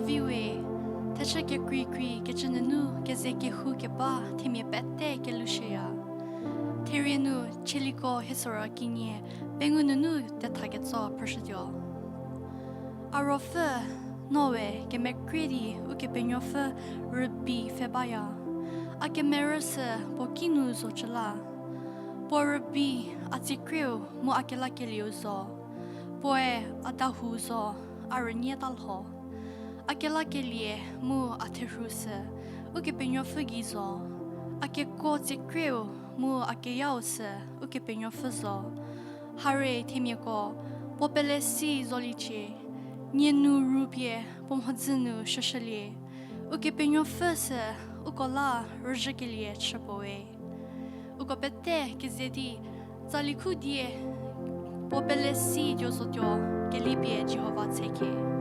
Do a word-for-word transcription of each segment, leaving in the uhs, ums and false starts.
Viwe, thechü kekreikrei kecü nunu keze kehou keba themia pete kelushüya. Therie nu Chieliko Hiesoro Kinie pengou nunu tetha ketso phrüshütuo. A ruopfü, noe kemekrie di Ukepenuopfü rübei pfhe baya. A kemerü sü puo kinu zocü la. Puo rübei a tsikrieu mu a kelakelieu zo. Puoe a dahou zo, a rünie talho. A kelakelie mu a therhu sü Ukepenuopfü gei zo. A kekuo tsikrieu mu a keyau sü Ukepenuopfü zo. Hare themiako, puo pele si zoliecie, nie nu rupie puo mhodzü nu shüshülie. Ukepenuopfü sü uko la rüzhükelie chü puo we. Uko pete keze di tsali khu die puo pele si tuo zotuo kelipie Jihova tshekhie.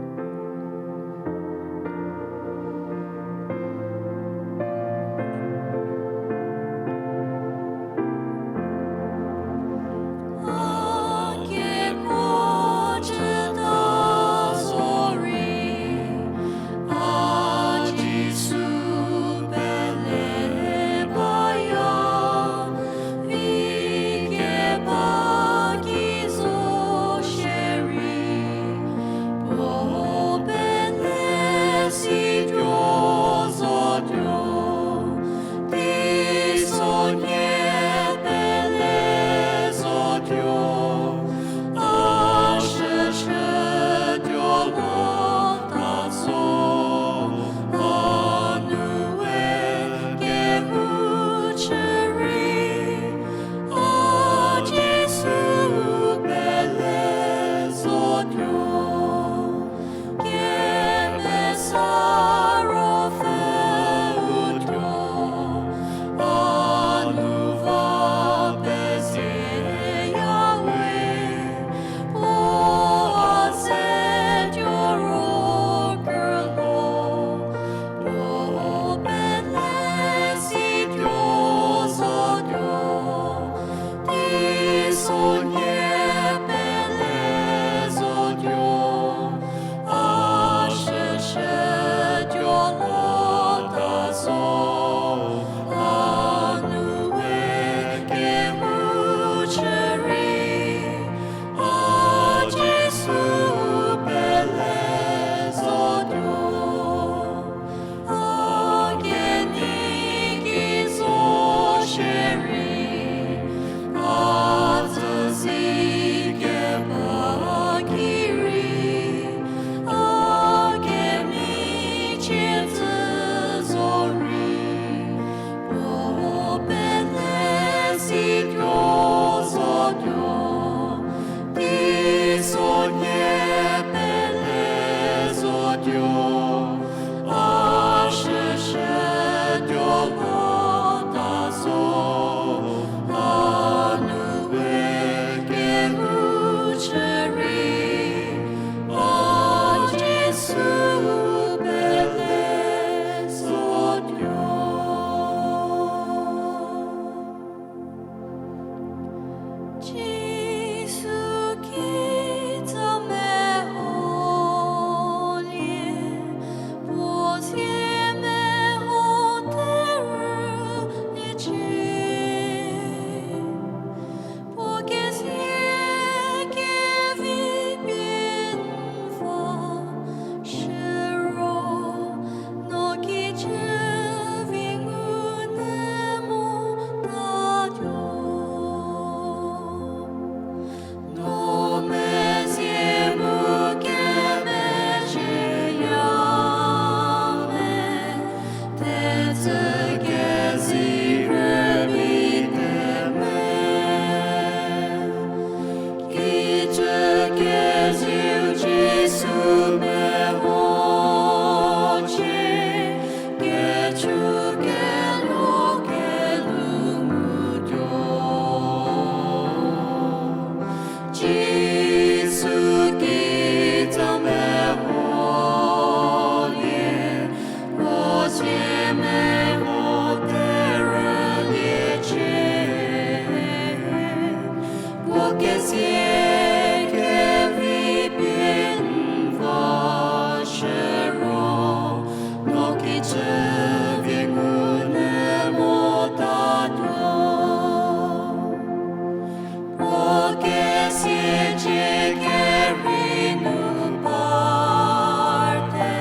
Puo kezie kerei nu parte,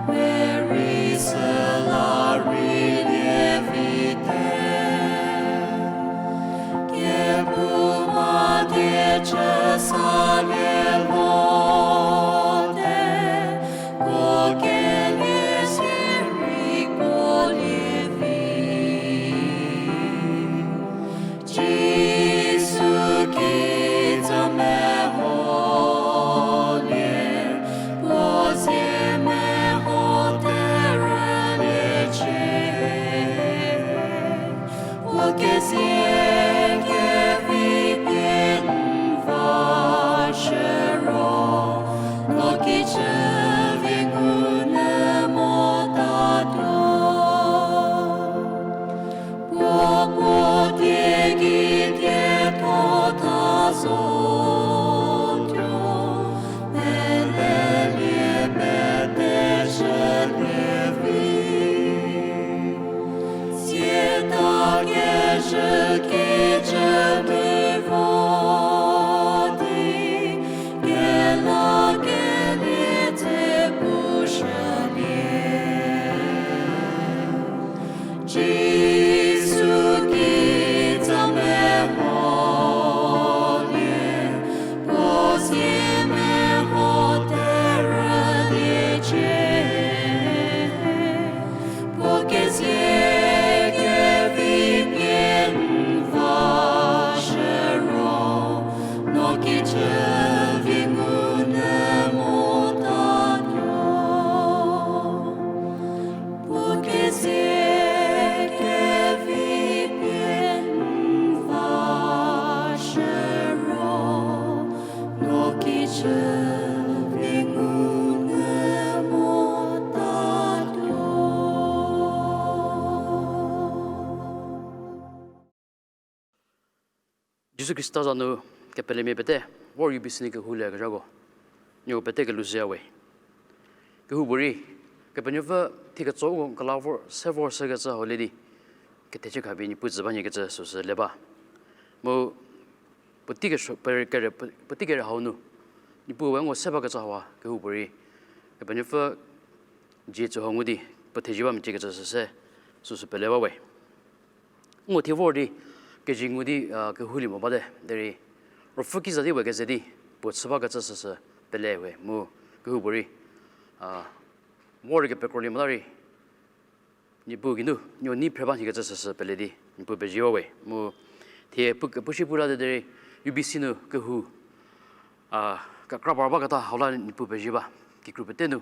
we rei süla rei lievite. Kephouma kechü salie vote, puo kelie sirei puo lievi. Jisu kitsa meholie, puo zie meho terüliecie. Puo kezie kevi pie n va shüro, no kijü vi ngu nyü motatuo. Puo puo die gei dietho tha zotuo, pelelie pete shülie vi. Siata kezhü kijü nu vo di, kelakelie tse pushülie. Jisu kitsa meholie, puo zie meho terüliecie. Puo kezie kevi pie n va shüro, no kijü vi ngu nyü motatuo. Puo kezie kevi pie n va shüro, no kijü vi ngu nyü motatuo. Jisu Khrista za nu kepelemia pete vor U B C nu kehou liekezhako, nieko pete kelhou shüya we. Kehoupuorei, Kepenuopfü thie ketso uko kela vor se vor shükecü hau le di, kethechü khapie Niepuu tsü ba nyikecü süsü le ba. Mu puotei kesuo, pe-, kere, puotei kere hau nu Niepuu we nko se bakecü hauha kehoupuorei, Kepenuopfü dzie tsü hau ngu di puo thezie ba meciekecü süse, süsü pele ba we. Nko thie vor di kezie ngu di, a, kehoulie mo bate derei, Ruopfü ki za di we keze di puo chü bakecü süsü pele we mu kehoupuorei, a, vor di kepekrolie mota rei, Niepuu geinu nieko nei phre ba nyikecü süsü pele di Niepuu pezie ba we. Mu thie pu-, kepu shi pu la de derei U B C nu kehou, a, kekra par baketa hau la Niepuu pezie ba, kikru pete nu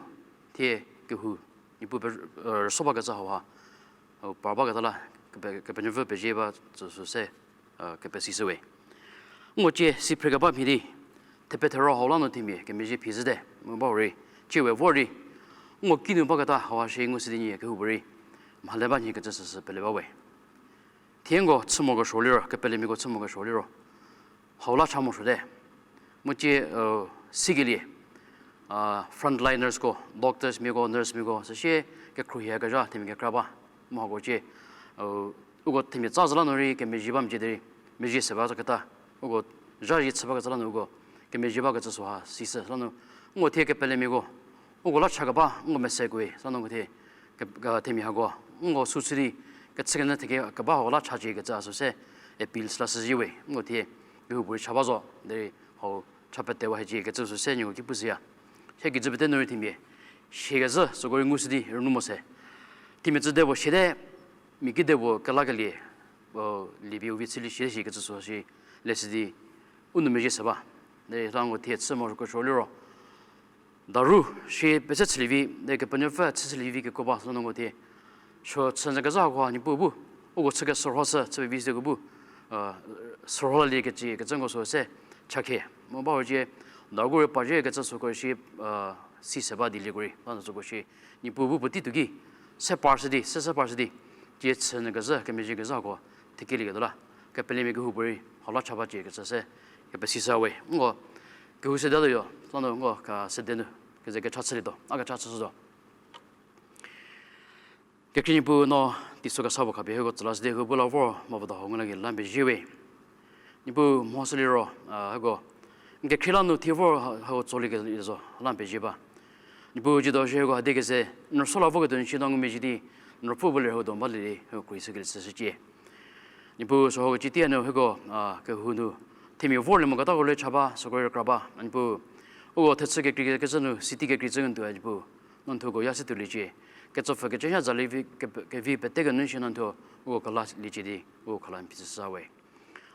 thie kehou Niepuu pe-, e, rüso bakecü hauha, hau par baketa la kepe-, Kepenuopfü pezie ba tsü süse, e, kepesishü we. Nko cie si phrekeba mhie di, thepethero hau la nu themia kemezhie phi zhüte mu ba rei, cie we vor di, nko kinu baketa hauha shi ngu si di nyie kehoupuorei mhale ba nyikecü süsü pele ba we. Thie nko chü mokesuo liro, kepelemiako chü mokesuo liro, hau la cha morosuote. Mu cie, e, sikelie, a, frontliners ko, doctors miako, nurse miako, süsie kekhruohi kezha themia kekra ba. Mu hako cie, e, uko themia tsa zhü la nu rei kemezhie ba mecie derei, mezhie se baketa, uko zha zie chü bakecü la nu uko kemezhie bakecü süha sishü la nu, nko thie kepelemiako, uko la chakeba nko mese kui sa nu nko thie, ke-, ke-, themia hako nko sü chü di kechükenyü theke keba hau la chaciekecü süse appeal la shüzhie we. Nko thie kehoupuorei cha ba zo derei hau cha petewa hieciekecü süse nieko ki pushüya. Hie kijü pete nu rei themia shie kezhü süko rei ngu si di rünu mo se. Themia tsü de puo shie te, mia ki de puo kelakelie, e, liepie u vi chülie shie shikecü süha shi le si di u nou mezhie se ba. Derei la nko thie chü mokesuo liro, daru shi pese chülievi, de Kepenuopfü chü chülievi kekuo ba süla nko thie suo chünyü kezha hakoha Niepuu bu uko chü kesürho sü chü pevi süko bu, e, sürho lalie kecü kecü nko süse chakhe. Mu ba cie, daku rei pa ziekecü süko shi, e, si se ba di lieko rei la nu süko shi Niepuu bu puotei tuo ki se par shü di, se se par shü di, cie chünyü kezhü, kemezhie kezhü hako thekelieketuo la kepelemia kehoupuorei hau la cha baciekecü se kepesishü we. Nko kehou sede tuoyo, süla nu nko ka sede nu keze kecha chülietuo, a kecha chüshütuo. Kekhrie Niepuu, no teiso kesa puo khapie hieko tsüla sidi hieko bu la vor mo vota ho ngula ki la pezie we. Niepuu mho sü liro, a, hieko n kekhrie la nu thie vor ha, hieko tsolie kelie zo la pezie ba. Niepuu, jüdo shie hieko hadi keze n rüso la voketuo nu shi no ngumezhie di n ruopfü bu ler hieko do balie di hieko khruohi shükelie chüshücie. Niepuu, süu hieko cietie nu hieko, a, kehou nu themia vorlie moketako le cha ba, süko rei kra ba. Niepuu, uko thechü kekreikecü nu city kekreikecü nu tuo, Niepuu, no n thuo uko ya se tuoliecie. Ketsopfü kecüya za lievi, ke-, kevi pete kenu shi no n thuo uko kelaliecie di uko kela n phi chüshü we.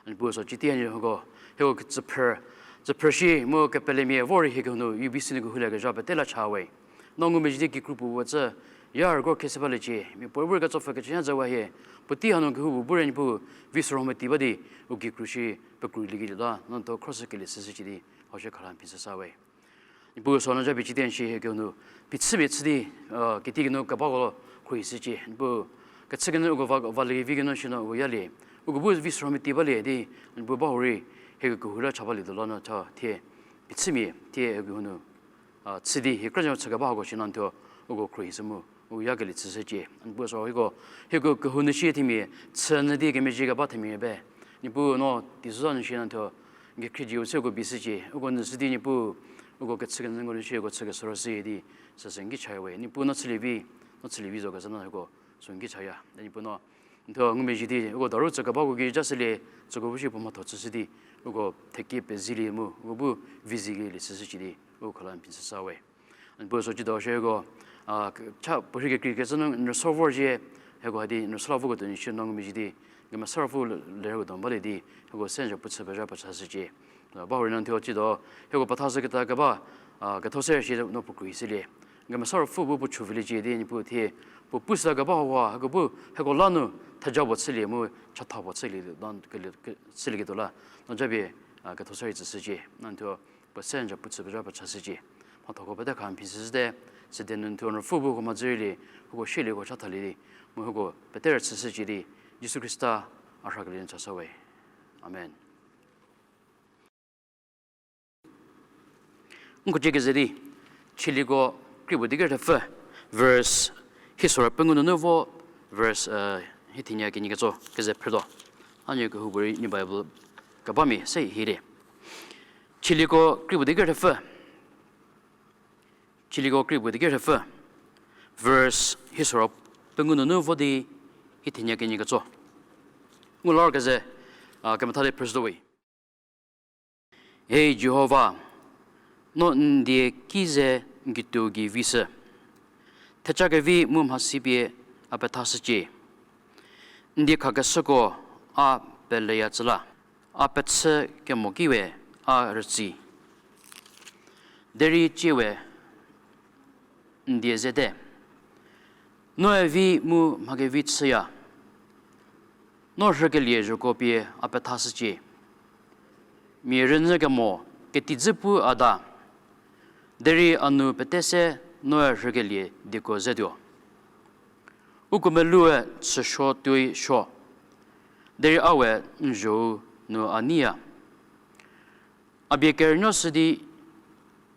Niepuu, süu cietie nu hieko, hieko tsüphrü, tsüphrü shi mu kepelemia vor rei hie kehou nu U B C nu kehoulie kezha pete la cha we. No ngumezhie di kikru puo puo tsü ya rüko khese baliecie. Mia puorei bu rei ketsopfü kecüya za wa hie, puotei hanu kehoupuo bu rei Niepuu, vi sorho meti ba di u kikru shi pekrulie kelie la no n thuo khro shükelie chüshücie di hau shie kela n phi chüshü we. Niepuu, süu no japie cietie shi hie kehou nu phichümia chü di, a, kitiekinu kebako khruohi shücie. Niepuu, kechü kenu uko va, valie vi kenu shi no uko yalie, uko bu vi sorho meti balie di, Niepuu, bahurei hie kehou la cha balietuo la no cha thie phichümia thie hie kehou nu, a, chü di hie kra zo chü keba hako shi no n thuo uko khruohi shü mu u yakelie chüshücie. Niepuu, süu hieko, hieko kehou nu shie themia chü nyü di kemezhie keba themia be, Niepuu, no teisozha nu shi no n thuo n kekhrie dzie u se uko bi shücie. Uko nyü shü di Niepuu, uko kechü kenyü ko nu shi uko chü kesoro shü di süsü n ki cha we. Niepuu, no chülie vi, no chülie vi zo kezha no hieko süu n ki chaya. Niepuu, no n thuo ngumezhie di uko daru tsü kebako ki ja shülie, tsüko bu shi puo mhatho chüshü di uko thekie pezilie mu uko bu vi zikelie chüshücie di uko kela n phi chüshü we. Niepuu, süu ciedo shie hieko, a, cha puorei kekreikecü nu n rüso vorzhie, hieko hadi n rüso la voketuo nu shi no ngumezhie di Kemesa Ruopfü ler hieko do balie di hieko se n za pu chü pezha pechashücie. A, bahurei no n thuo ciedo hieko pethashüketa keba, a, ketho se shi no puo khruohi shülie. Kemesa Ruopfü bu puo chüviliecie di Niepuu thie puo pushü keba hauha hieko bu hieko la nu theja puo chülie mu chatha puo chülie, chülieketuo la no japie, a, ketho se rei tsüshücie. No n thuo puo se n za pu chü pezha pechashücie. Mhathoko pete kha n phi shüshüte, sidi nu n thuo n Ruopfü bu hieko mhadzü rei lie, hieko shielie, hieko chathalie di mu hieko pete rei chüshücie di Jisu Khrista a rhakelie nu chashü we. Amen. N ko cie keze di, Chieliko kri puo di kerüthepfü, verse hie sora pengou nunu vo, verse, hie thenie kenie ketso keze phrütuo. A nieko kehoupuorei nie Bible kebamia se hie di. Chieliko kri puo di kerüthepfü. Chieliko kri puo di kerüthepfü, verse hie sora pengou nunu vo di hie thenie kenie ketso. Ngu lar keze, a, kemetha di phrüshütuo we. Hei Jihova, no n die ki ze n kituo gei vishü. Thecha kevi mu mhasi pie a pethashücie. N die khakeshüko a peleya tsü la, a pechü kemo ki we a rütsi. Derei tsie we n die zete. Noe vi mu mha kevi chüya. No rhükelie zhoko pie a pethashücie. Mia rünyü kemo ketijü pu a ta. Derei a nu pete se noe rhükelie dieko zetuo. Uko melue chüsuo tuoi suo. Derei a we n zho-u nu a neiya. A bie kerünuo shü di,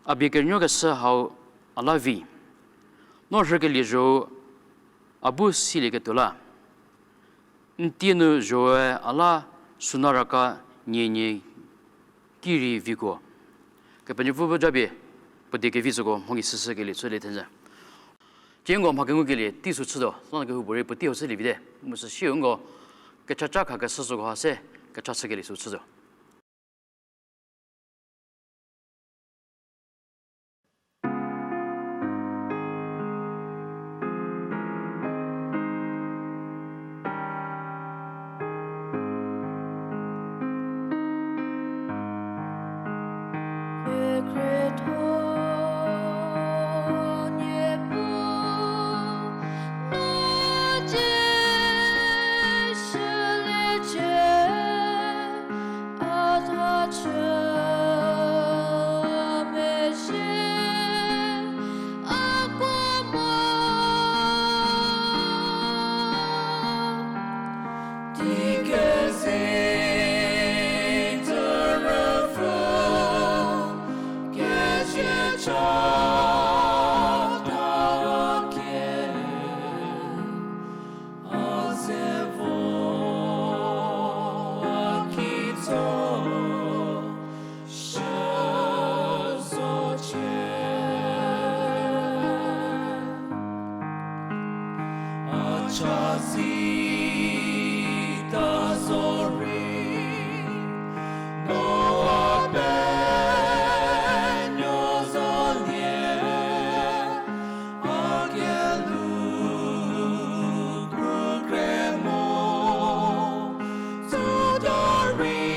a bie kerünuokeshü hau a la vi. No rhükelie zho-u a bu silieketuo la. N tie nu zho-e a la suna raka nienie ki rei vikuo. Kepenuopfü bu japie puo die kevi süko mho gei shüshükelie chülie thenyü. Tieko mha kengukelie tei sü chütuo, süla kehoupuorei puotei hau chülie vite, mu süsiu nko kechacha khakeshü süko ha se kecha chükelie sü chütuo. Chazita zorei, Noa penuo zolie, a kelhou kru kremo, tsudorei,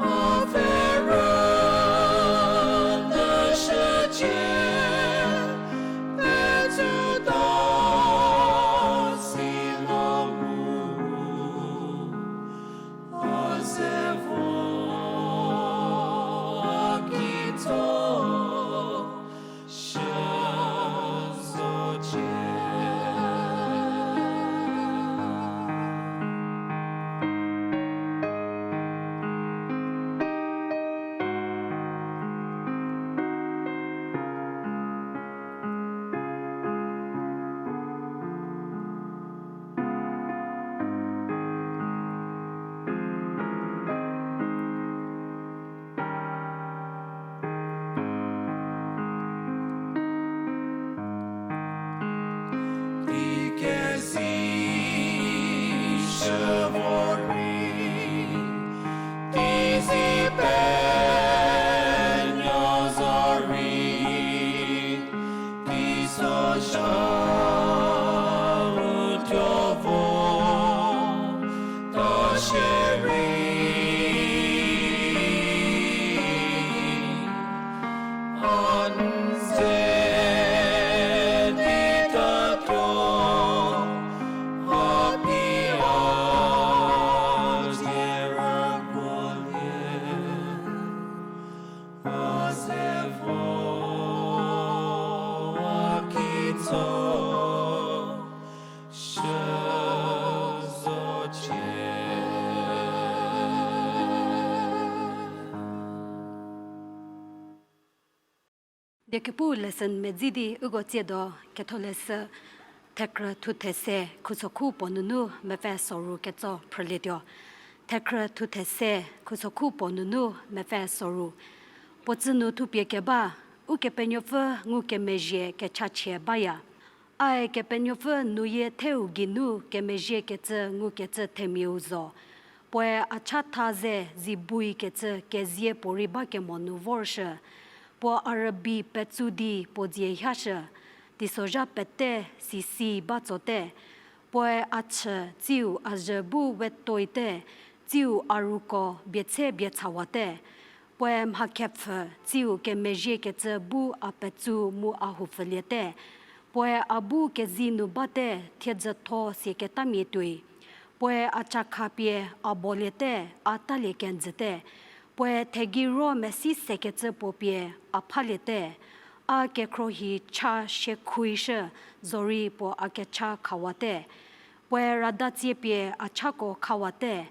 a pfherü nu shücie, petsüta si lo mu, a ze vo a kitso shü zocie. Di kezi shü vorei, di zi penuo zorei, di so sha u tuo vo ta shierei, a n ze di tatuo, a phi a zie rüguolie, a ze vo a kitso shü zocie. Diekepuu lesson medzi di uko tsiedo Ketholeshü thekrü thu these khusokhu puo nunu mepfü soru ketso phrülietuo. Thekrü thu these khusokhu puo nunu mepfü soru. Puo tsü nu thupie keba, Ukepenuopfü ngukemezhie kechachie baya. Ae Kepenuopfü nuyie theu geinu kemezhiekecü ngukecü themiau zo. Puoe a chatha ze zi buikecü kezie puorei bakemo nu vorshü. Puo a rübei petsu di puo dzie hiashü. Teisozha pete sisi ba tsote. Puoe a chü tsiu a zhü bu wetoite, tsiu a ruko bietse bietsawate. Puoe mha kepfhü tsiu kemezhiekecü bu a petsu mu a houpfüliete. Puoe a bu kezei nu bate thiedzütho sieketamia tuoi. Puoe a cakha pie a boliete, a talie kenjüte. Puoe thegei ro mesi sekecü puo pie a phaliete. A kekhruohi cha shiekhuishü zorei puo a kecha khawate. Puoe rada tsie pie a chako khawate.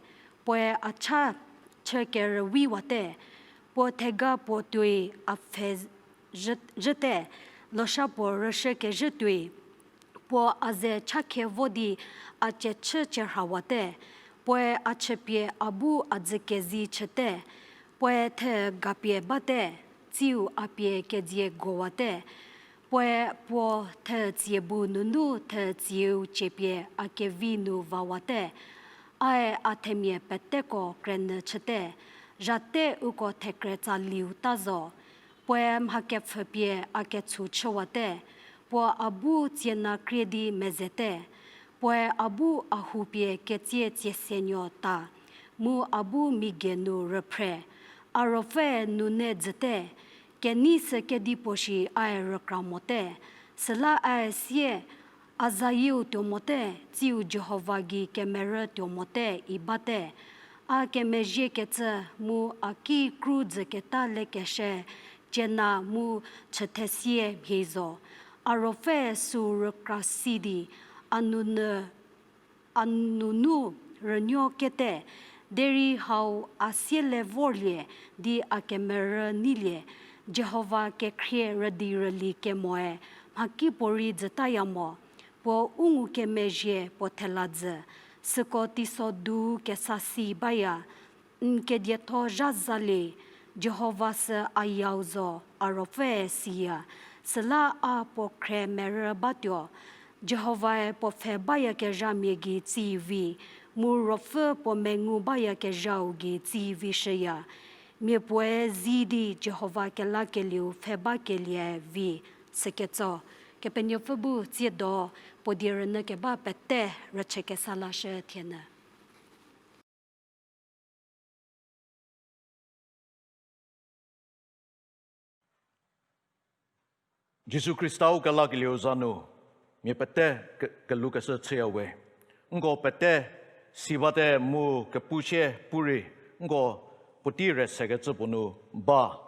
Puoe a cha chü kerüwiwate. Puo thega puo tuoi a pfhe zhü-, zhüte, losha puo rüshü kezhü tuoi. Puo a ze chakhie vo di a ciechü cherhawate. Puoe a chüpie a bu a dzü kezei chüte. Puoe thü gapie bate, tsiu a pie kedzie guowate. Puoe puo thü tsie bu nunu thü tsieu ciepie a kevi nu vawate. Ae a themia peteko krenyü chüte, zhate uko thekre tsaliu ta zo. Puoe mha kepfhü pie a ketshu chüwate, puo a bu tsiena krie di mezete. Puoe a bu a hou pie ketsie tsiesenuo ta, mu a bu migei nu rüphre. A ruopfüe nune dzüte, kenei sü kedipuo shi ae rükra mote. Süla ae sie, a zayieu tuo mote, tsiu Jihova gei kemerü tuo mote, i bate. A kemezhiekecü mu a ki kru dzüketa lekeshü, ciena mu chüthesie mhie zo. A ruopfüe süu rükra si di, a nunu a nunu rünuo kete, derei hau a siele vorlie di a kemerü neilie, Jihova kekhrie rüdi rüli kemoe mhakipuorei dzütaya mo, puo u ngukemezhie puo thela dzü, süko teisodu kesa si baya, n kedietho zha zalie, Jihova sü a yau zo, a ruopfüe siya, Süla a puo khre merü batuo, Jihovae puo pfhe bayakezhamia gei tsivi, mu ruopfü puo mengu bayakezhau gei tsivi shüya. Mia puoe zi di Jihova kelakelieu pfhe bakelie vi, süketso. Kepenuopfü bu tsiedo, puo die rünyü keba pete rüchü kesa lashü thienyü. Jisu Khrista u kelakelieu za nu, mia pete ke-, kelukeshü chüya we. Nko pete si bate mu kepu sie pu rei, nko puotei re sekecü puo nu ba.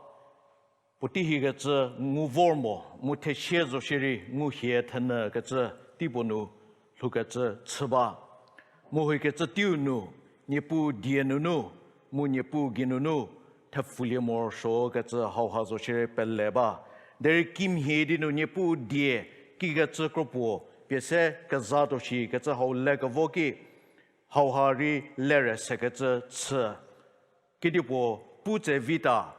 Puotei hiekecü ngu vor mo, mu thesie zo shierei ngu hie thenyü kecü tei puo nu lhoukecü chü ba. Mu hiekecü teiu nu, Niepuu die nunu, mu Niepuu geinunu, thepfulie morosuo kecü hauha zo shierei pele ba. Derei kimhie di nu Niepuu die, kikecü kropuo, pie se kezatuo shi kecü hau lekevo ki, hauha rei le re sekecü chü. Kedipuo pu tse vita,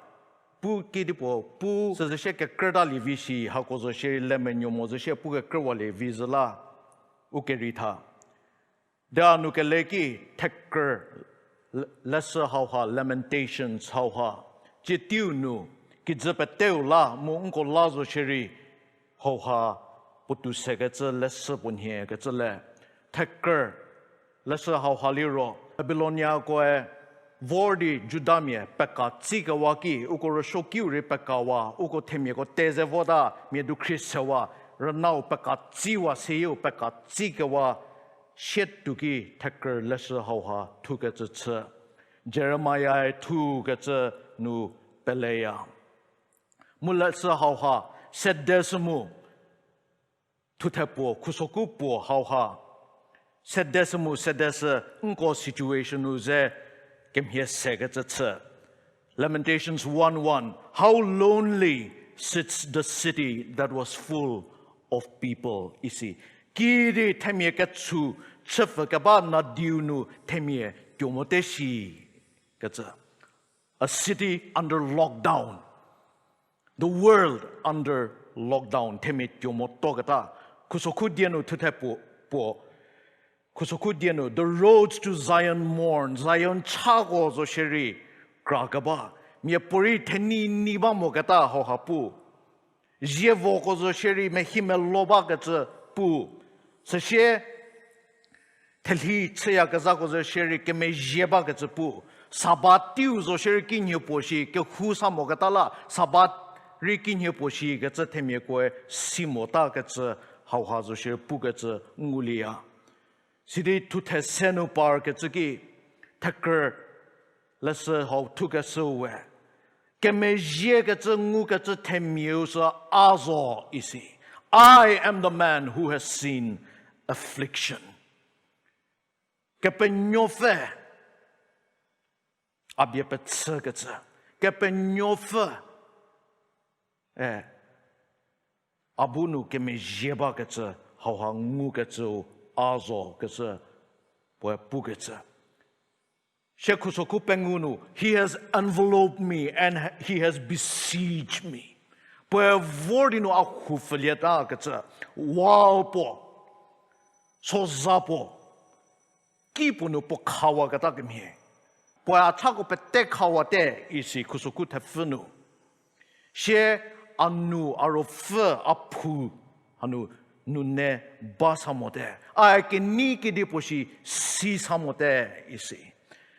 pu kedipuo pu süzü shie kekrütalie vi shi, hako zo shierei le menuo mo zo shie pu kekrüwalie vi zhü la, u keritha. De a nu kele ki thekrü le-, leshü hauha, Lamentations hauha. Tsie teiu nu, kijü peteu la, mu nko la zo shierei, hauha puotou sekecü leshü puo nhie kecü le. Thekrü leshü hauha liro, Babiloniakoe vor di Judamia pekatsikewa ki, uko rüsuokiu rei pekawa, uko themiako te ze vota, mia dukhri sewa, rünau pekatsiwa seyieu pekatsikewa, sietuo ki thekrü leshü hauha thukecü chü. Jeremiae thukecü nu peleya. Mu leshü hauha, sedeshü mu, thuthe puo, khusoku puo hauha, sedeshü mu, sedeshü nko situation nu ze kemhie sekecü chü. Lamentations one one, How lonely sits the city that was full of people, isi. Kidi themia kechü chüpfü keba nadiu nu themia tuo mote shi kecü. A city under lockdown. The world under lockdown. Themia tuo motuoketa. Khusokhu die nu thuthe puo, puo. Khusokhu die nu, the roads to Zion mourn. Zion chako zo shierei kra keba. Miapuorei thenyi nyi ba moketa hauha pu. Zievoko zo shierei mehi melo bakecü pu. Süsie thelhi chüyakezhako zo shierei kemezhie bakecü pu. Sabat teiu zo shierei kinhie puo shi, kehou sa moketa la, Sabat rei kinhie puo shi kecü themiakoe si motakecü hauha zo shierei pukecü ngulieya. Sidi thuthe se nu parkecü ki, thekrü leshü hau thukeshüu we. Kemezhiekecü ngukecü themiau sü a zo isi. I am the man who has seen affliction. Kepenuopfü a bie pechükecü. Kepenuopfü, e, a bu nu kemezhie bakecü, hauha ngukecüu a zo kecü, puoe pukecü. Sie khusokhu pengou nu, He has enveloped me and he has besieged me. Puoe vor di nu a hu pfülietakecü, wall puo, soza puo, ki puo nu puo khawaketa kemhie. Puoe a chako pete khawate isi khusokhu thepfü nu. Sie a nu a ruopfü a phu hanu nune ba sa mote. A kenei kedipuo shi si sa mote isi.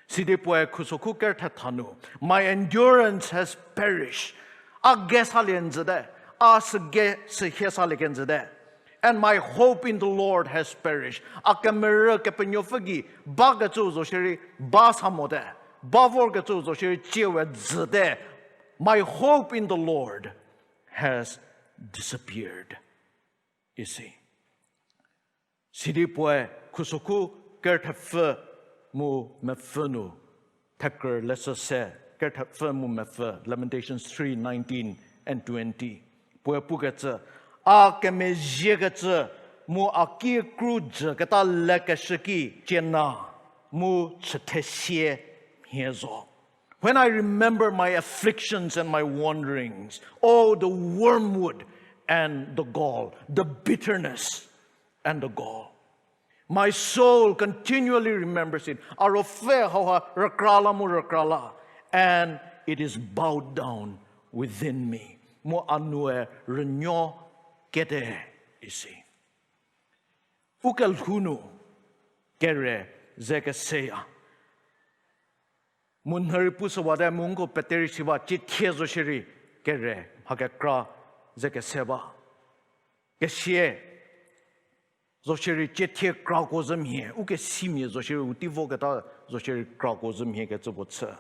Sidi puoe khusokhu kerthetha nu, My endurance has perished. A ge salie njüte, a süge sühie salie kenjüte. And my hope in the Lord has perished. A kemerü Kepenuopfü gei bakecüu zo shierei ba sa mote. Ba vorkecüu zo shierei tsiewe jüte. My hope in the Lord has disappeared. Isi. Sidi puoe khusokhu kerthepfü mu mepfü nu, thekrü leshü se, kerthepfü mu mepfü, Lamentations three nineteen and twenty. Puoe pukecü, a kemezhiekecü mu a kikru jüketa lekeshü ki ciena mu chüthesie mhie zo. When I remember my afflictions and my wanderings, oh, the wormwood and the gall, the bitterness and the gall. My soul continually remembers it. A ruopfü hauha rükra la mu rükra la, and it is bowed down within me. Mu a noue rünuo kete isi. Ukelhou nu kere ze keseya. Mu nhürei pushüwate mu nko peterei siwa ciethie zo shierei kere mha kekra ze kese ba. Kesie zo shierei ciethie krako zhü mhie, ukesimia zo shierei u tei voketa zo shierei krako zhü mhie kecü puo chü.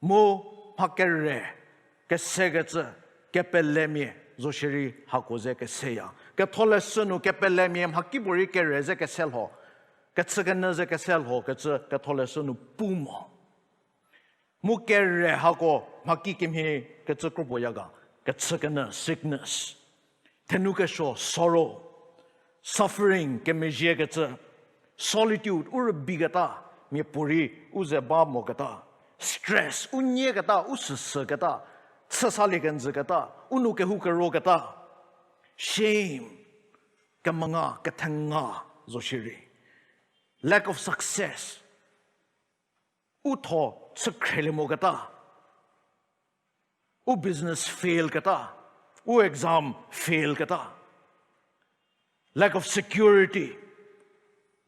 Mu mha kere kesekecü, kepelemia zo shierei hako ze keseya. Ketholeshü nu kepelemia mhakipuorei kere ze kese lho, kechükenyü ze kese lho kecü Ketholeshü nu pu mo. Mu kere hako mhaki kemhie kecü kropuo ya ga, kechükenyü, sickness. Thenou kesuo, sorrow, suffering, kemezhiekecü, solitude, u rübiketa, miapuorei u ze ba moketa, stress, u nyieketa, u süsüketa, chüsalie kenjüketa, u nou kehoukeroketa, shame, kemenga, kethenga zo shierei, lack of success, u tho chü khrielie moketa, u business fail keta, u exam fail keta, lack of security,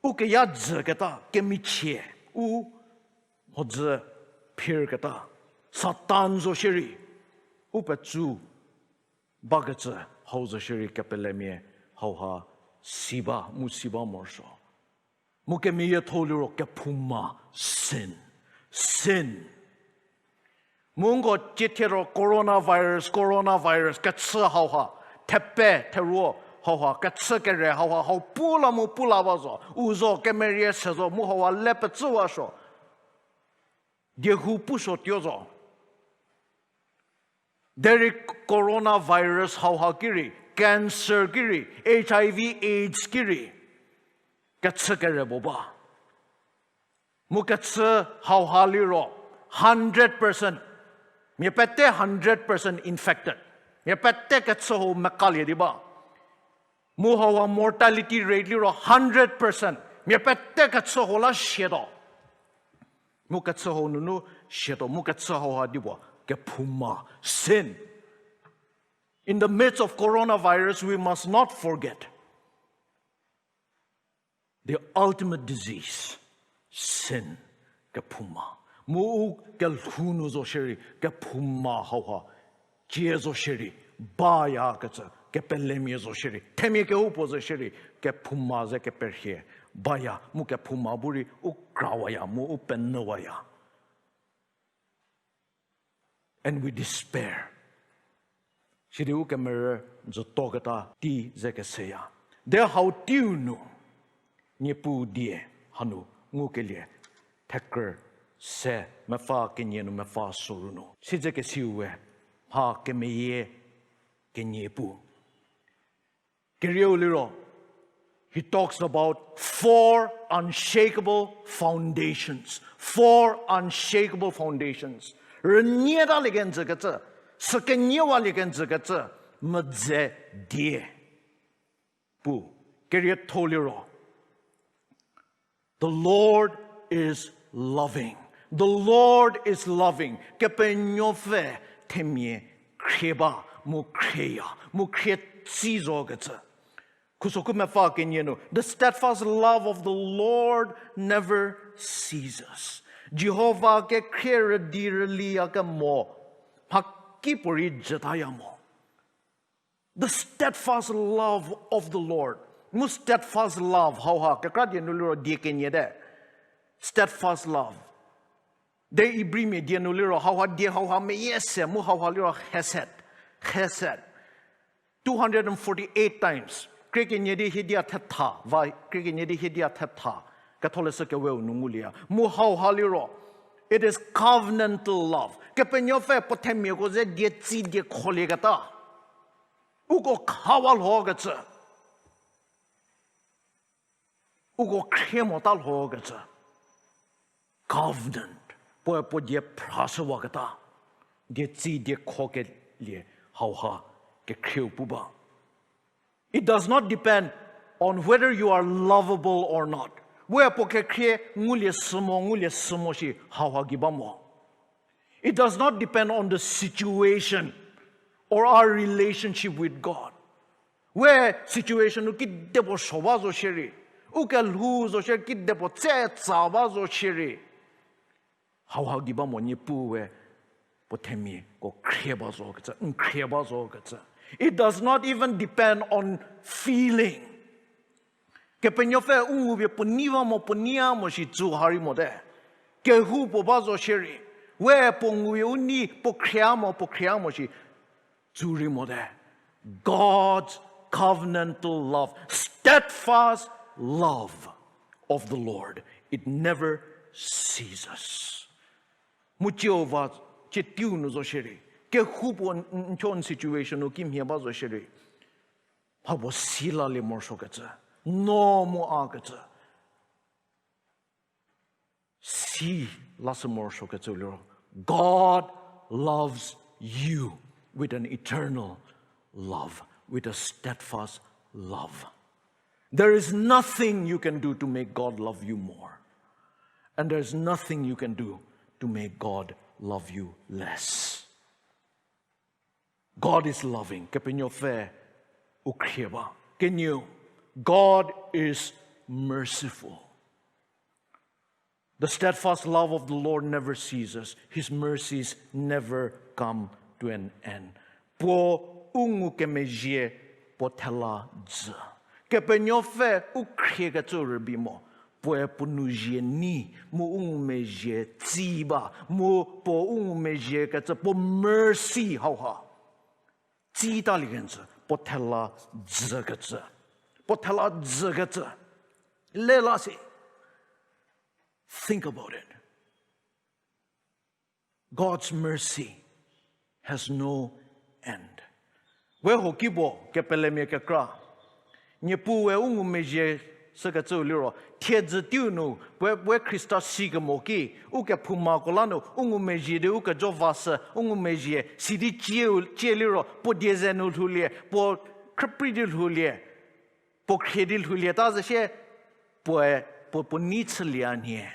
u keya jüketa, kemichie, u mhodzü phirketa, Satan zo shierei, u petsu bakecü hau zo shierei kepelemia hauha si ba, mu si ba morosuo. Mu kemeyiethou liro kephouma, sin, sin. Mu nko ciethie ro coronavirus, coronavirus, kechü hauha, thepe, theruo hauha, kechü kere hauha, hau pu la mu pu la ba zo, u zo, kemerie se zo, mu hauha le pecüwasuo. Diehou pusuo tuo zo. Derei coronavirus hauha ki rei, cancer ki rei, H I V, AIDS ki rei, kechü kere puo ba. Mu kechü hauha liro hundred percent, mia pete hundred percent infected. Mia pete kechü hau mekalie di ba. Mu hauha mortality rate liro hundred percent. Mia pete kechü hau la sietuo. Mu kechü hau nunu sietuo, mu kechü hauha di puo, kephouma, sin. In the midst of coronavirus, we must not forget the ultimate disease, sin, kephouma. Mu u kelhou nu zo shierei, kephouma hauha, cie zo shierei, bayakecü, kepelemia zo shierei, themia kehoupuo zo shierei, kephouma ze keperhie, baya, mu kephouma bu rei u krawaya, mu u penyüwaya. And we despair. Sidi u kemerü zütoketa tei ze keseya. De hau teiu nu, Niepuu die hanu ngukelie, thekrü se mepfü kenie nu mepfü soru nu. Siedzekesiu we, mha kemeyie kenie pu. Kerieu liro, he talks about four unshakable foundations. Four unshakable foundations. Rünie talie kenjükecü, sü keniewalie kenjükecü, medze die pu. Kerietho liro, The Lord is loving. The Lord is loving. Kepenuopfü themia khrie ba, mu khrieya, mu khrie tsi zokecü. Khuso khu mepfü kenie nu, the steadfast love of the Lord never ceases. Jihova kekhrie rüdi rüliya kemo, mhakipuorei jütaya mo. The steadfast love of the Lord. Mu steadfast love, hauha, kekra die nu liro die kenie te. Steadfast love. De Ibrimia die nu liro, hauha die hauha meyie se, mu hauha liro chesed. Chesed. Two hundred and forty-eight times. Krie kenie di hiedia thetha, va, krie kenie di hiedia thetha. Ketholeshü keweu nu ngulieya. Mu hauha liro, it is covenantal love. Kepenuopfü puo themiako ze die tsi die kholieketa. Uko khawa lhokecü. Uko khrie mota lhokecü. Covenant. Puoe puo die phrashüwaketa. Die tsi die khokelie hauha Khrieu pu ba. It does not depend on whether you are lovable or not. We puo kekhrie ngulie sü mo, ngulie sü mo shi hauha gei ba mo. It does not depend on the situation or our relationship with God. We situation nu kidepuo suo ba zo shierei, u kelhou zo shie kidepuo tse tsa ba zo shierei, hauha gei ba mo, Niepuu we puo themiako khrie ba zo kecü, n khrie ba zo kecü. It does not even depend on feeling. Kepenuopfü u ngupie puo nei ba mo, puo nei a mo shi tsü ha rei mote. Kehoupuo ba zo shierei, we puo ngupie u nei, puo khrie a mo, puo khrie a mo shi tsü rei mote. God's covenantal love, steadfast love of the Lord, it never ceases. Mu Jihova cie teiu nu zo shierei, kehoupuo n, n, n situation nu kimhie ba zo shierei, mhapuo si lalie morosuo kecü, no mu a kecü, si lashü morosuo kecü liro, God loves you with an eternal love, with a steadfast love. There is nothing you can do to make God love you more. And there is nothing you can do to make God love you less. God is loving. Kepenuopfü u khrie ba. Kenieu, God is merciful. The steadfast love of the Lord never ceases. His mercies never come to an end. Puo u ngukemezhie puo thela jü. Kepenuopfü u khriekecü rübei mo. Puoe puo nou zhie nyi, mu u ngumezhie tsei ba, mu puo u ngumezhie kecü puo mercy hauha tsei talie kenjü, puo thela jükecü. Puo thela jükecü. Lela si. Think about it. God's mercy has no end. We hoki puo kepelemia kekra, Niepuu we u ngumezhie sükecüu liro, thiedzü teiu nu, we, we Khrista sikemo ki, u kephoumako la nu, u ngumezhie di u kejo vashü, u ngumezhie, sidi cie, cie liro, puo die ze nu lhoulie, puo khrüprei di lhoulie, puo khrie di lhoulie, ta zü sie, puoe, puo, puo nei chülie a nhie.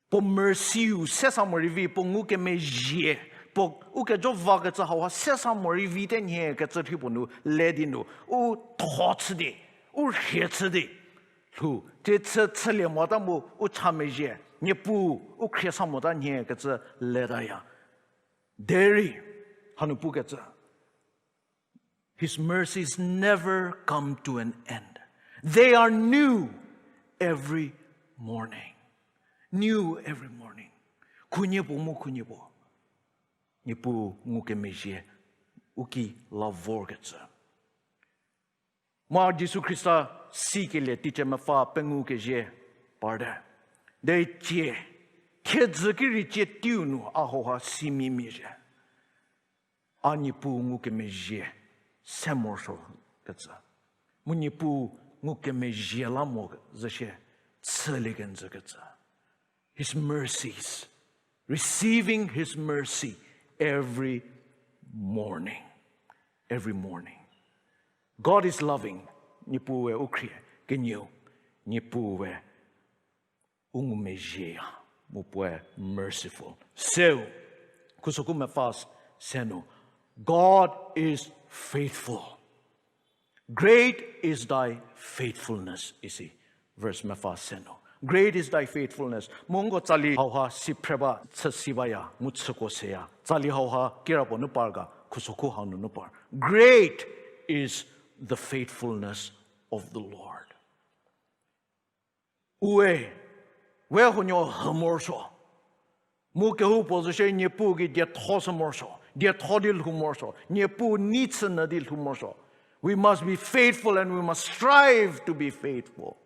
Puo mercy-u se sa morei vi, puo ngukemezhie, puo u kejo vakecü hauha se sa morei vi te nhie kecü rhi puo nu le di nu, u tho chü di, u rhie chü di, lhou, tie chü chülie mota mu u cha mezhie, Niepuu, u khrie sa mota nhie kecü letaya. Derei, hanu pukecü. His mercies never come to an end. They are new every morning. New every morning. Khunhie puo mu khunhie puo. Niepuu ngukemezhie, u ki la vorkecü. Mu Jisu Khrista sikelie teicie mepfü pengou kezhie parte. Derei cie, thiedzü ki rei cie teiu nu a hauha simia mia zhie. A Niepuu ngukemezhie se morosuo kecü. Mu Niepuu ngukemezhie la mo zü sie chülie kenjü kecü. His mercies, receiving His mercy every morning. Every morning. God is loving. Niepuu we u khrie, kenieu, Niepuu we u ngumezhieya, mu puoe merciful. Seu, khusoku mepfü se nu, God is faithful. Great is thy faithfulness, isi. Verse mepfü se nu. Great is thy faithfulness. Mu nko tsali hauha si phre ba, chü si baya, mu chüko seya. Tsali hauha kirapuo nu par ga, khusoku hau nunu par. Great is the faithfulness of the Lord. Ue, we huonuo hü morosuo. Mu kehoupuo zo shie Niepuu gei dietho shü morosuo, dietho di lhou morosuo, Niepuu nei chünyü di lhou morosuo. We must be faithful and we must strive to be faithful.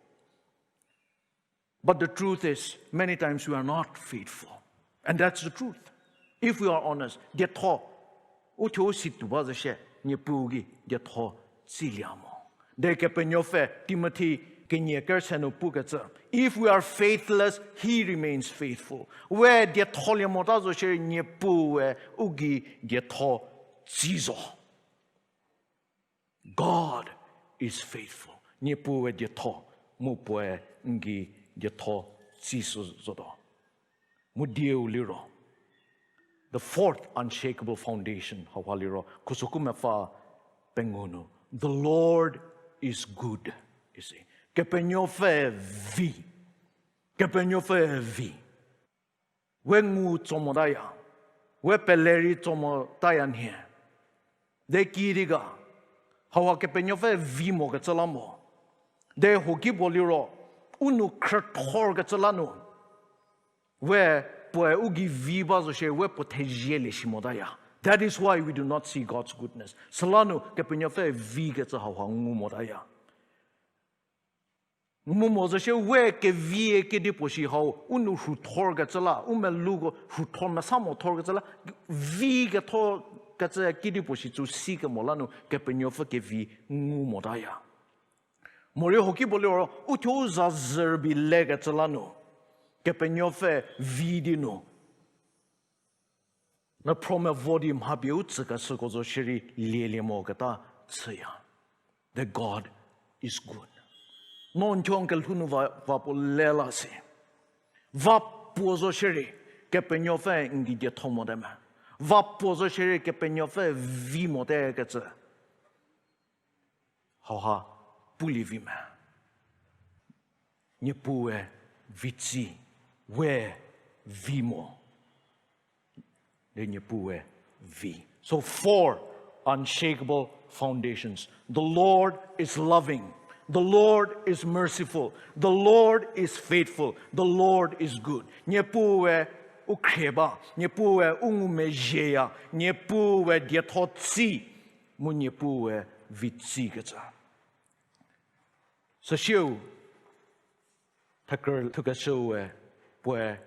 But the truth is, many times we are not faithful. And that's the truth. If we are honest, dietho, u thuo u si tuo ba zo shie, Niepuu gei dietho tsilie mo. Derei Kepenuopfü Timothy kenie kerüse nu pukecü, if we are faithless, he remains faithful. We dietholie mota zo shie Niepuu we u gei dietho tsi zo. God is faithful. Niepuue dietho, mu puoe n gei dietho tsishü zotuo. Mu dieu liro, the fourth unshakable foundation, hauha liro, khuso khu mepfü pengou nu, the Lord is good, isi. Kepenuopfü vi. Kepenuopfü vi. We ngu tso motaya. We pele rei tso motaya nhie. Derei kidi ga, hauha Kepenuopfü vi mokecü la mo. Derei huoki puo liro, u nou khrüthorkecü la nu, we puoe u gei vi ba zo shie, we puo thezielie shi motaya. That is why we do not see God's goodness. Süla nu Kepenuopfü vikecü hauha ngu motaya. Mu mo zo shie we kevi kedipuo shi hau, u nou rhuthorkecü la, u meluko rhuthor mesa mo thorkecü la, vi kethokecü kedipuo shi tsü sikemo la nu Kepenuopfü kevi ngu motaya. Morei huoki puo liro, uthuo u za zü rübei lekecü la nu, Kepenuopfü vi di nu mephro mevo di mha pie u tsükeshüko zo shierei lielie moketa chüya. The God is good. No n thuo n kelhou nu va, va puo le la si. Va puo zo shierei, Kepenuopfü n gei dietho mote me. Va puo zo shierei, Kepenuopfü vi mote kecü hauha pulie vi me. Niepuue vi tsi, we vi mo. Di Niepuue vi. So four unshakable foundations. The Lord is loving. The Lord is merciful. The Lord is faithful. The Lord is good. Niepuue u khrie ba, Niepuue u ngumezhieya, Niepuue dietho tsi, mu Niepuue vi tsikecü. Süsieu, thekr thukeshüe puoe,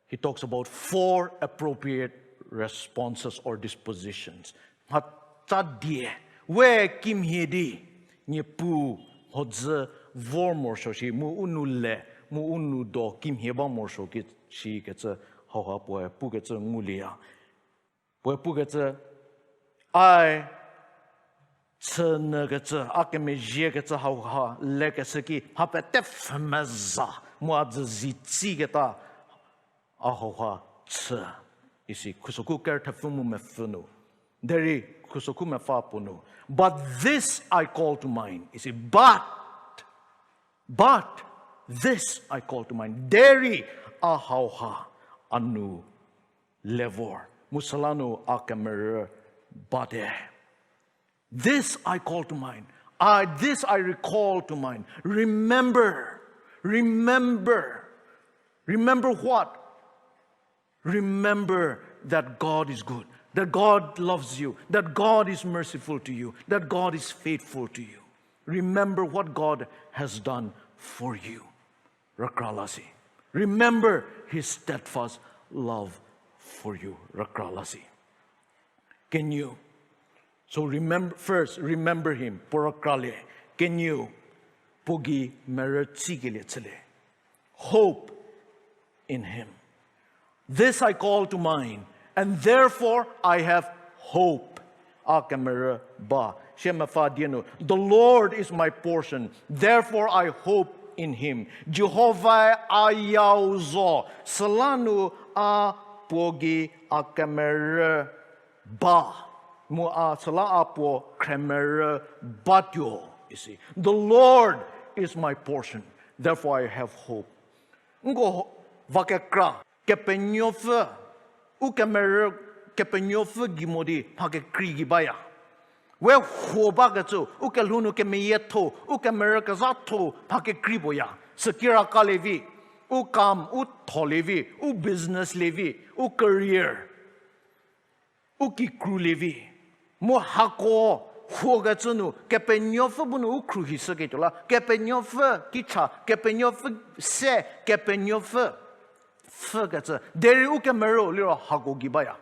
he talks about four appropriate responses or dispositions. Mhatsa die, we kimhie di, Niepuu mhodzü vor morosuo shi, mu u nou le, mu u nou do kimhie ba morosuo ki shikecü, hauha puoe pukecü ngulieya. Puoe pukecü, ai chünyükecü, a kemezhiekecü hauha lekeshü ki mha pete pfhü meza mu a dzü zi tsiketa a hauha chü, isi Khusokhu ker thepfü mu mepfü nu. Derei Khusokhu mepfü puo nu, but this I call to mind, isi, but, but this I call to mind. Derei a hauha a nou le vor, mu süla nu a kemerü bate. This I call to mind. I, this I recall to mind. Remember, remember, remember what? Remember that God is good, that God loves you, that God is merciful to you, that God is faithful to you. Remember what God has done for you. Rükra la si. Remember his steadfast love for you. Rükra la si. Can you? So remember, first, remember him. Puo rükralie. Can you? Puo gei merü tsikelie chülie. Hope in him. This I call to mind, and therefore I have hope. A kemerü ba. Sie mepfü die nu, the Lord is my portion, therefore I hope in him. Jihovae a yau zo, süla nu a puo gei a kemerü ba. Mu a süla a puo khremerü batuo, isi. The Lord is my portion, therefore I have hope. Nko va kekra, Kepenuopfü, u kemerü, Kepenuopfü gei mo di mha kekrei gei baya. We huo bakecü, u kelhou nu kemeyietho, u kemerü kezhatho mha kekrei puoya. Sükira kalie vi, u kam, u tho lie vi, u business lie vi, u career, u kikru lie vi. Mu hako huokecü nu, Kepenuopfü bu nu u khruohishüketuo la, Kepenuopfü kicha, Kepenuopfü se, Kepenuopfü pfhükecü. Derei u kemerü liro hako gei baya.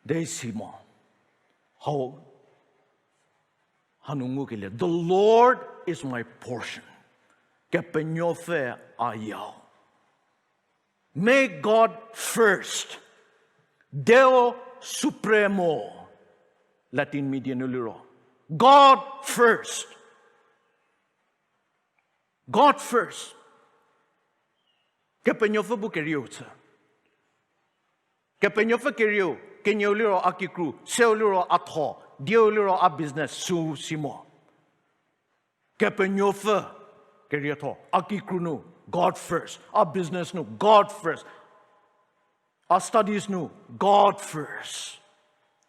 Derei si mo. Hau, hanu ngukelie, the Lord is my portion. Kepenuopfü a yau. Make God first. Deo supremo. Latin medie nu liro. God first. God first. Kepenuopfü bu kerieu chü. Kepenuopfü kerieu, kenieu liro a kikru, seu liro a tho, dieu liro a business, süu si mo. Kepenuopfü kerietho, a kikru nu, God first. A business nu, God first. A studies nu, God first.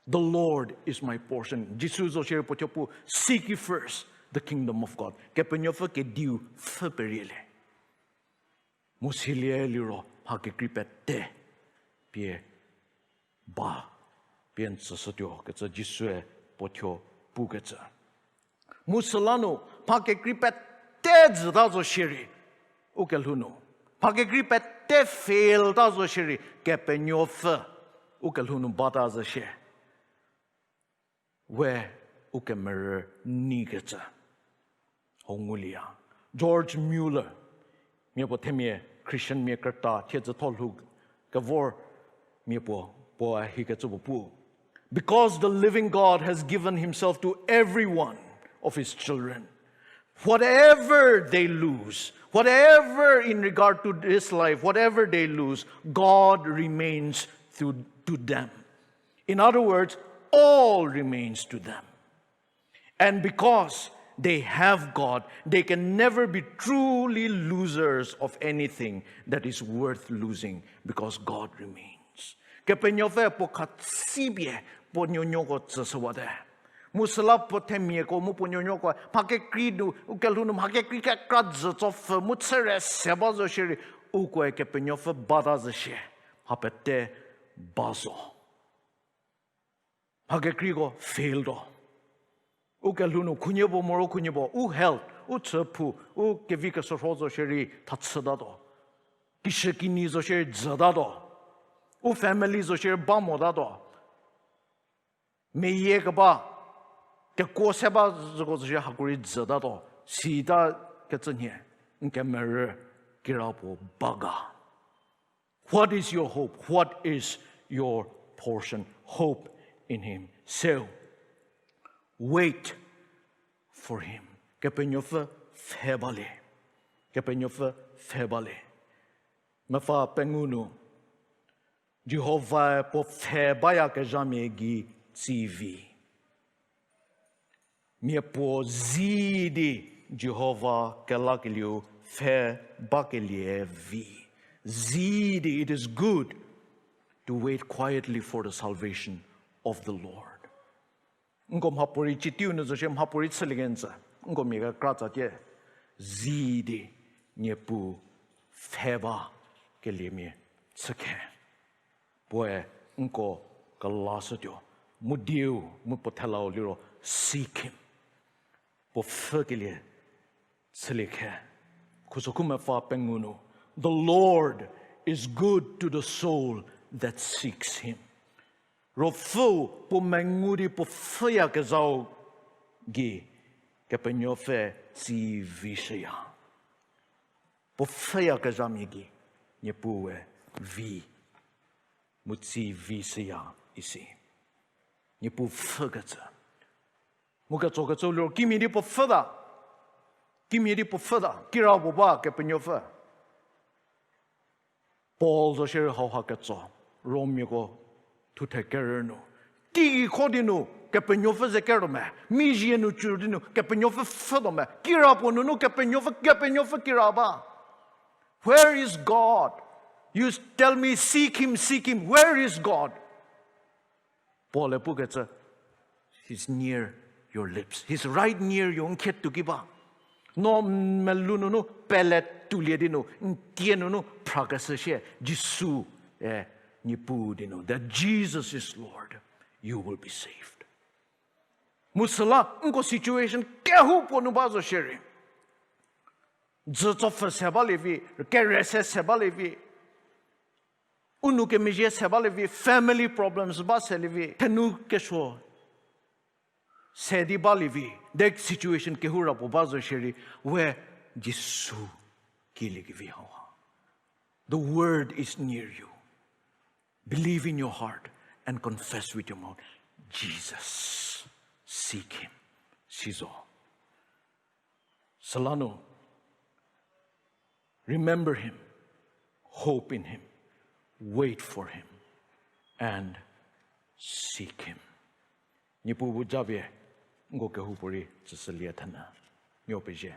The Lord is my portion. Jisu zo shierei puo thuo pu, seek ye first the kingdom of God. Kepenuopfü kediu pfhü perielie. Mu silie liro mha kekrei pete pie ba, pie n tsüshütuo kecü Jisue puo thuo pukecü. Mu süla nu mha kekrei pete jüta zo shierei, u kelhou nu. Mha kekrei pete fail ta zo shierei, Kepenuopfü u kelhou nu bata zo shie. We u kemerü neikecü hau ngulieya. George Muller, mia puo themia Christian mia krüta thiedzü tho lhou kevor mia puo, puo hikecü puo pu. Because the living God has given himself to every one of his children, whatever they lose, whatever in regard to this life, whatever they lose, God remains to, to them. In other words, all remains to them. And because they have God, they can never be truly losers of anything that is worth losing, because God remains. Kepenuopfü puo khatsipie puo nuonuoko tsüshüwate. Mu süla puo themiako mu puo nuonuoko mha kekrei nu, u kelhou nu mha kekrei kekra jü tsopfü mu chüre se ba zo shierei, ukoe Kepenuopfü bata zo shie, mha pete ba zo. Mha kekreiko fail to. U kelhou nu khunhie puo moro khunhie puo, u health, u chüphou, u kevi kesürho zo shierei thachütato. Kishükinyi zo shierei jütato. U family zo shierei ba motato. Meyie keba, kekuo se ba züko zo shierei hako rei jütato. Sita kecü nhie, n kemerü kirapuo ba ga. What is your hope? What is your portion? Hope in him. So, wait for him. Kepenuopfü pfhe balie. Kepenuopfü pfhe balie. Mepfü pengou nu, Jihovae puo pfhe bayakezhamia gei tsivi. Miapuo zi di Jihova kelakelieu pfhe bakelie vi. Zi di, it is good to wait quietly for the salvation of the Lord. Nko mhapuorei citiu nu zo shie mhapuorei chülie kenjü. Nko mia kekra tsatie. Zi di Niepuu pfhe bakeliemia chükhe. Puoe nko kelashütuo. Mu dieu, mu puo thelau liro seek him. Puo pfhükelie chülie khe. Khusokhu mepfü pengou nu, the Lord is good to the soul that seeks him. Ruopfüu puo mengu di puo pfhüyakezhau gei Kepenuopfü tsivishüya. Puo pfhüyakezhamia gei Niepuue vi mu tsivishüya isi. Niepuu pfhükecü. Mu ketsokecü liro kimhie di puo pfhüta. Kimhie di puo pfhüta. Kirapuo ba Kepenuopfü. Paul zo shierei hauha ketso, Romiako thuthe kerü nu. Teigei kho di nu Kepenuopfü ze kertuo me, mizie nu cü di nu Kepenuopfü pfhütuo me, kirapuo nunu Kepenuopfü, Kepenuopfü kira ba. Where is God? You tell me, seek him, seek him. Where is God? Paul-e pukecü, he's near your lips. He's right near you, n khietuo ki ba. No melou nunu pele tuolie di nu, n tie nunu phrakeshü shie, Jisu, eh, Niepuu di nu, that Jesus is Lord, you will be saved. Mu süla, nko situation kehoupuo nu ba zo shierei. Dzü tsopfü se balie vi, kere se se balie vi. U nou kemezhie se balie vi, family problems ba selie vi, thenu kesuo se di balie vi, that situation kehou ra puo ba zo shierei, we Jisu kilie kevi hauha. The word is near you. Believe in your heart and confess with your mouth. Jesus, seek him. si zo. Süla nu, remember him, hope in him, wait for him, and seek him. Niepuu bu japie, nko kehoupuorei tsüshülie thenyü. Nuo pezie.